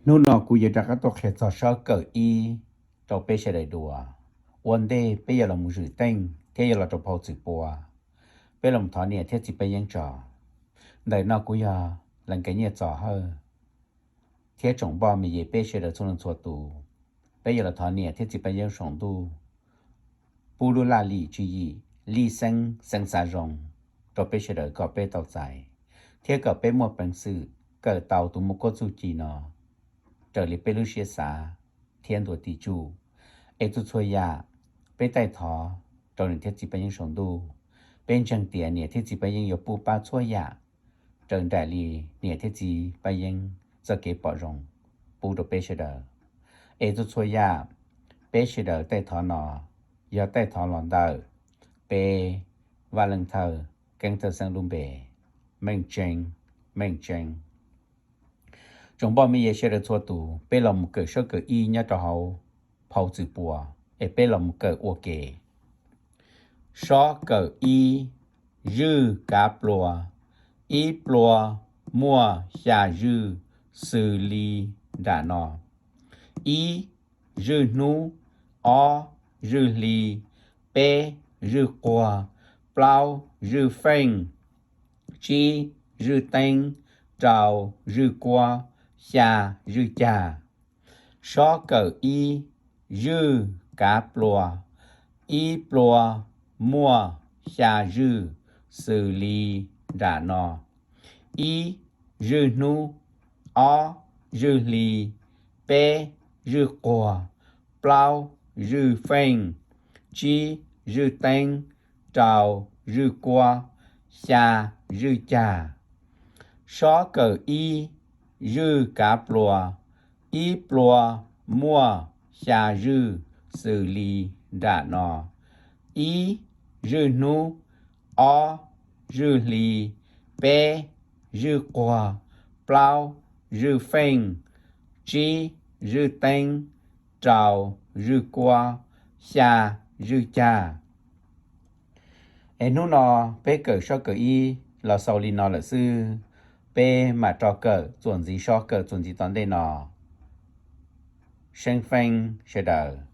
Hnub no kuv yuav rov qab tuaj qhia txog sob kawm ib rau peb sawv daws dua. Ua ntej peb yuav los mus zwm teej thiab yuav los rau phau Txwm Pua, peb los thov niam thiab txiv Paj Yeeb tso. Ntawm no kuv yog Lees Kev Nyiaj Txos Hawj thiab tsoom npoj me yes peb sawv daws txhua leej txhua tus, peb yuav los thov niam thiab txiv Paj Yeeb saum ntuj pub lub laj lim tswv yim lij xeeb xeev xav zoo rau peb sawv daws kom peb tau txais, thiab kom peb muaj peev xwm kawm tau tus muaj kuab txuj ci no raws li peb lub siab xav thiab ntuas tim tsuj. Es txhua txhua yam peb taij thov rau niam thiab txiv Paj Yeeb saum ntuj, peb ntseeg tias niam thiab txiv Paj Yeeb yuav pub pab txhua yam raws nraim li niam thiab txiv Paj Yeeb txoj kev pom zoo pub rau peb sawv daws. Es txhua txhua yam peb sawv daws taij thov no yog taij thov los ntawm peb Vaj Leej Thawj Keeb Thawj Xeeb lub npe, meej tseeb, meej tseeb. Tsoom npoj me yes sawv daws txhua tus, peb los mus kawm sob kawm ib nyob rau hauv phau Txwm Pua, es peb los mus kawm ua ke. Sob kawm ib, zwj kav plua. Ib plua muaj xya zwj xws li nram no: ib, zwj hnub; ob, zwj hli; peb, zwj quag; plaub, zwj feej; tsib, zwj teeb; rau, zwj kuab; xya, zwj cag. Sob kawm ib, zwj kav plua. Ib plua muaj xya zwj xws li nram no: ib, zwj hnub; ob, zwj hli; peb, zwj quag; plaub, zwj feej; tsib, zwj teeb; rau, zwj kuab; xya, zwj cag. Sob kawm ib, zwj kav plua. Ib plua muaj xya zwj xws li nram no: ib, zwj hnub; ob, zwj hli; peb, zwj quag; plaub, zwj feej; tsib, zwj teeb; rau, zwj kuab; xya, zwj cag. Es hnub no peb kawm sob kawm ib los xaus li no lawm xwb, peb mam rov kawm txuas ntxiv sob kawm txuas ntxiv tom ntej no. Seeb feeb sawv daws.